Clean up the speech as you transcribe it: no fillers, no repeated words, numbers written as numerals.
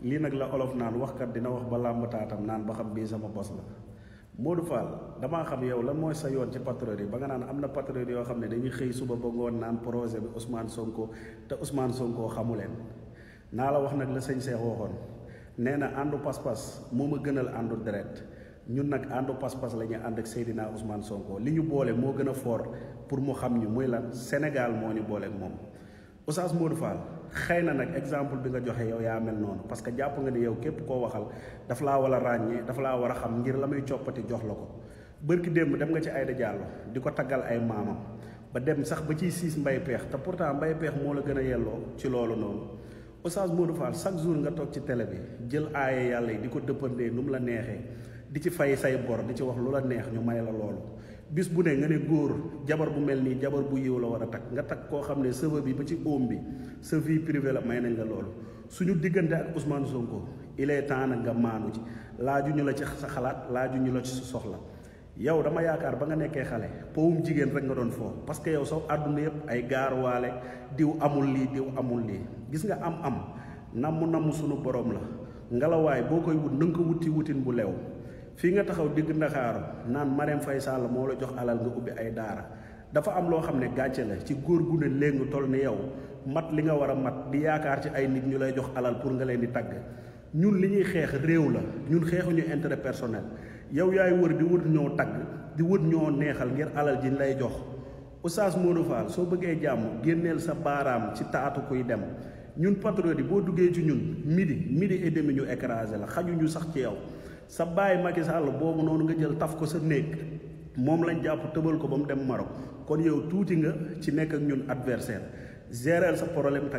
lii nag la olof naan waxkat dina wax ba làmb taatam naan ba xam bii sama bos la. Modou Fall damaa xam yow lan mooy sa yoon ci patriote yi ba nga naan am na patriote yoo xam ne dañuy xëy suba ba ngoon naan projet bi Ousmane Sonko te Ousmane Sonko xamu leen. naa la wax nag la sëñ Cheikh waxoon nee na àndu pas-pas moo ma gënal àndu deret ñun nag àndu pas-pas la ñuy ànd ak Seydina Ousmane Sonko li ñu boole moo gën a fort pour mu xam ñu muy lan Sénégal moo ñu boole ak moom. Oustaz Modou Fall xëy na nag exemple bi nga joxe yow yaa mel noonu parce que jàpp nga ni yow képp koo waxal daf laa war a ràññee daf laa war a xam ngir la muy coppati jox la ko. bërki démb dem nga ci Aïda Diallo di ko taggal ay maamam ba dem sax ba ciy siis mbay peex te pourtant mbay peex moo la gën a yelloo ci loolu noonu. Oustaz Modou Fall chaque jour nga toog ci télé bi jël aaye yàlla yi di ko dëppandee nu mu la neexee di ci fay say bor di ci wax lu la neex ñu may la loolu bis bu ne nga ne góor jabar bu mel nii jabar bu yiw la war a takk nga takk koo xam ne sëva bi ba ci óom bi sa vie privée la may nañ la loolu suñu diggante ak Ousmane Sonko il est temps nag nga maanu ci laaju ñu la ci sa xalaat laaju ñu la ci sa soxla yow dama yaakaar ba nga nekkee xale powum jigéen rek nga doon foo parce que yow saw àdduna yëpp ay gaaruwaale diw amul lii diw amul lii gis nga am namm sunu borom la ngelawaay boo koy wut na nga ko wutin bu leew fii nga taxaw digg Ndakaaru naan Marème Faye Sall moo la jox alal nga ubbi ay daara dafa am loo xam ne gàcce la ci góor gu ne léegi toll ni yow mat li nga war a mat di yaakaar ci ay nit ñu lay jox alal pour nga leen di tagg ñun li ñuy xeex réew la ñun xeexuñu intérêt personnel yow yaay wër di wër ñoo tagg di wër ñoo neexal ngir alal ji lay jox. Oustaz Modou Fall soo bëggee jàmm génneel sa baaraam ci taatu kuy dem ñun patriote yi boo duggee ci ñun midi et demi ñu écrasé la xajuñu sax ci yow sa baay Macky Sall boobu noonu nga jël taf ko sa néeg moom lañ jàpp tëbal ko ba mu dem Maroc kon yow tuuti nga ci nekk ak ñun adversaire gérer sa problème